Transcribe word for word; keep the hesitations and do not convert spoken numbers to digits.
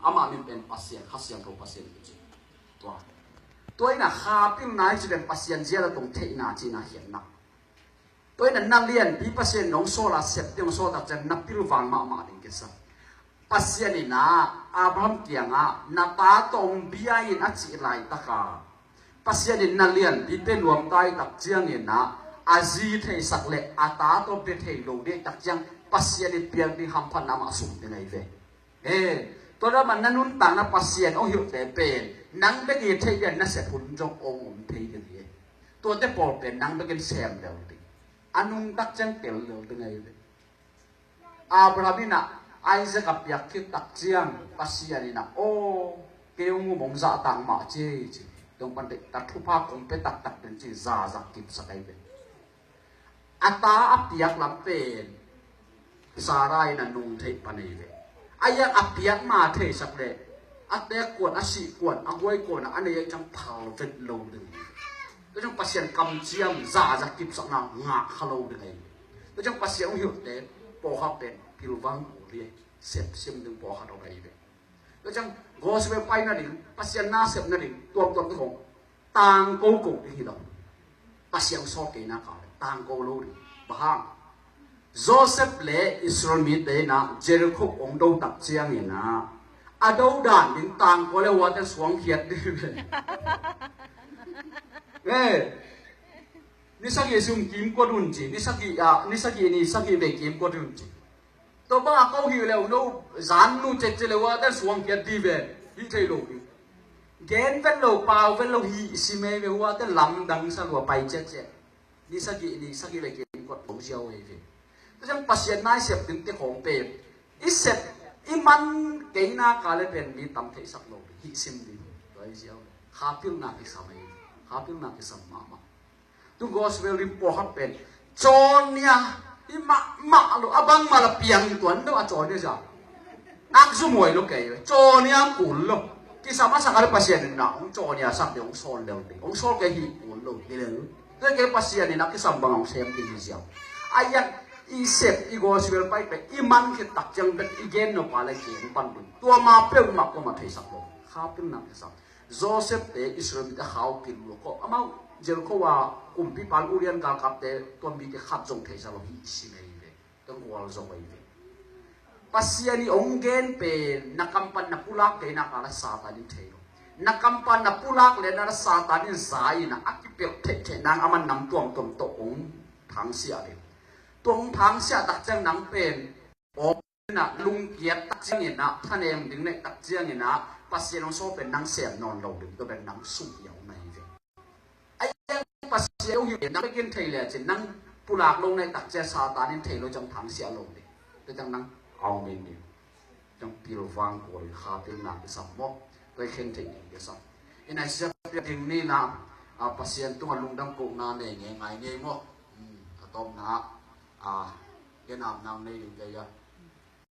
Amah min pen Pasian, Kha Siangtho Pasian kici. Tua, tua in a kha pilna i ci pen Pasian zial a tong theihna cihna khiatna. Tua in a na lianpi Pasian in hong sawl a, sep ding hong sawl tak ciang na pilvang mahmah ding kisa. Pasian in a Abraham kiangah na ta tawh hong bia in a cih laitaka Pasian in na lianpi pia nuam ta i tak ciangin a, a zi theisak le a ta tawh bia thei lo ding tak ciang Pasian in piak ding hamphatna mah sung ding ahi ve. Eh, tua lam ah na nuntakna Pasian hong hilhte pen nang bek i theih ding a, na sep hun zong hong om thei ding hi. Tuate pawl pen nang bekin sem lel ding, a nungtak ciang tel lel ding ahi ve. Abraham in a Isaac a piak khit tak ciang Pasian in a, aw, kei hong um hong zahtak mah ci ei ci. Tua pan teh ta thupha kong pia taktak ding ci, za zah kipsak ahi ve. A ta a piak lam pen Sarah in a nung theih pan ahi ve. A iang a piak ma theisak le a teek kuan, a sih kuan, a guai kuan a nei a ciang phal vet lo ding. Tua ciang Pasian kamciam, za zah kipsakna ngah kha lo ding ahi ve. Tua ciang Pasian hong hilhte pawlkhat pen pilvang kul hi, sepsim ding pawlkhat om ahi ve. Tua ciang gospel pai nading, Pasian na sep nading tuamtuam te khong tangko ko ding hi lo. Pasian sawl kei nak leh tangko lo ding. Bang hang? Joseph le Israel mite in a Jericho hong do tak ciangin a, a do dan ding tangko le huate suangkhiat ding hi ve. Eh, ni sagih sung kimkot un ci, ni sagih, ah, ni sagih ni sagih ve kimkot un ci. Tua bang a ko hih leh no zan nu cetcet leh huate suangkhiat ding ve, hih thei lo ding. Gen vet lo, pau vet lo, hih sim ei ve, huate lamdang sa lua pai cetcet. Ni sagih, ni sagih ve kimkot lo ziau ei ve. Tua ciang Pasian na i sep ding te khong pen i sep, i man kei nak leh pen mi tam theisak lo ding, hih sim ding. Tua hi ziau. Kha pilna kisam ei. Kha pilna kisam mahmah. Tu gospel lim pawlkhat pen cawnia hi mahmah lo, a bangmah la piang tuan lo a cawnia zia. Nak zum huai lo kei, cawnia kul lo. Kisam a sak a le Pasian in na hong cawnia sak ding, hong sawl lel ding, hong sawl kei hi kul lo hi lel. Tua kei Pasian in a kisam bang hong sem ding hi ziau. A iang i sep, i gospel pai pen i man khit tak ciang bek i gen nop a le gen pan ding. Tua ma peuhmah kuamah theisak lo. Kha pilna kisam. Joseph te Israel mite khau pil lo ko. Amau Jericho a kumpipa Uriah galkapte tua mite khat zong theisak lo hi sim ei ve. Tua gualzo ei ve. Pasian i hong gen pen na kam pan na pulak kei nak leh Satan in thei lo. Na kam pan na pulak leh na Satan in za in a, a kipelh theihtheih nang a man nam tuamtuam tawh hong thangsiah ding. Tua hong thangsiah tak ciang nang pen aw na lungkiat tak ciangin a, thanem ding neih tak ciangin a, Pasian hong sawl pen nang sem nawn lo ding, tua pen nang sum i a om ahi ve. A iang Pasian hong hilh nang bekin thei le cin, nang pulak lo neih tak ciang Satan in thei lo ciang thangsiah lo ding. Tua ciang nang a om in ding. Ciang pilvang kul in kha pilna kisam maw. Tua i khen theih ding kisam. I nasia piak ding ni na, a, Pasian tungah lungdam kohna nei ngei ngai ngei maw. Hmm, a tawpna ah, a, genapna nei ding kei a.